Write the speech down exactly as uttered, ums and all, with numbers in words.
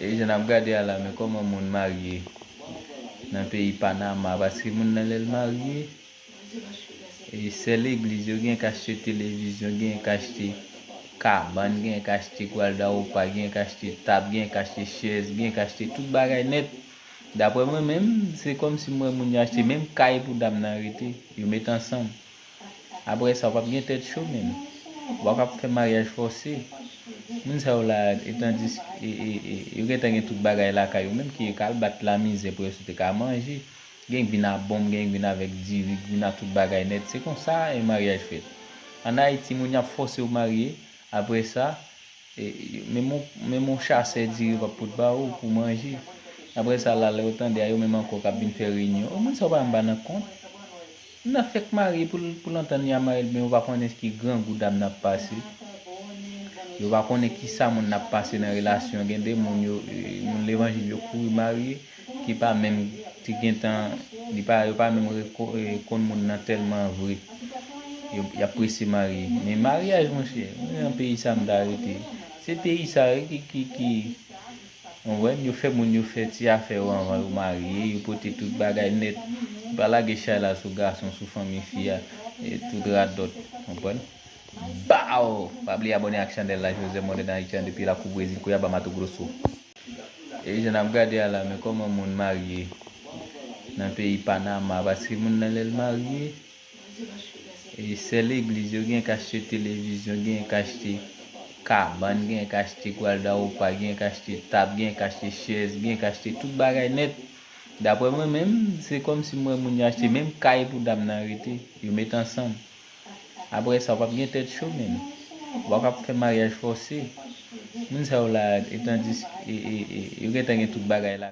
E jan n ap gade a la, men kòman moun marye nan peyi Panama, paske moun nan lè l marye, e sèl legliz yo gen k achte televizyon, gen k achte kabann, gen k achte gwaldawopa, gen k achte tab, gen k achte chèz, gen k achte tout bagay nèt. Daprè mwen menm, se kòmsi m wè moun yo achte menm kay pou dam nan rete, yo met ansanm. Apre sa, w p ap gen tèt cho menm. W ap ap fè maryaj fòse. Moun sa yo la, etandis e, e, e, yo gentan gen tout bagay lakay yo menm, ki yo ka al bat lamizè pou yo sou te ka manje. Gen k vin a bonm, gen k vin avèk diri, k vin a tout bagay nèt. Se konsa yon maryaj fèt. Ann Ayiti, moun y ap fòse w marye. Apre sa, e, menm yon, menm yon chasè diri yo p ap pot ba ou pou manje. Apre sa, la, lè yo tande a, yo menm ankò k ap vin fè reyinyon. O, moun sa yo pa menm pa nan kont. Moun nan fèk marye pou l, pou l antann li a marye l, men yo pa konnen ki grangou dam nan ap pase. Yo pa konnen ki sa moun nan ap pase nan relasyon. Gen de moun yo, e, moun levanjil yo kouri marye, ki pa menm te gentan, li pa, yo pa menm reko- e, konn moun nan tèlman vre. Yo, y ap prese marye. Men maryaj, monchè, mwen nan peyi sa m ta rete. Se peyi sa wi ki, ki, ki, w konprann, yo fè moun yo fè ti afè yo anvan yo marye, yo pote tout bagay nèt. Yo pa lage chay la sou gason, sou fanmi fi a, e tout radòt, w konprann? Baw! Pa bliye abòne ak chanèl la, Joseph Modèn Ayisyen depi Lakou Brezil, Cuiabá, Mato Grosso. E jan n ap gade a la, men kòman moun marye nan peyi Panama, paske moun nan lè l marye, e sèl legliz yo gen k achte televizyon, gen k achte kabann, gen k achte gwaldawopa, gen k achte tab, gen k achte chèz, gen k achte tout bagay nèt. Daprè mwen menm, se kòmsi m wè moun yo achte menm kay pou dam nan rete, yo met ansanm. Apre sa, w p ap gen tèt cho menm. W ap ap fè maryaj fòse. Moun sa yo la, etandis e, e, e, yo gentan gen tout bagay la.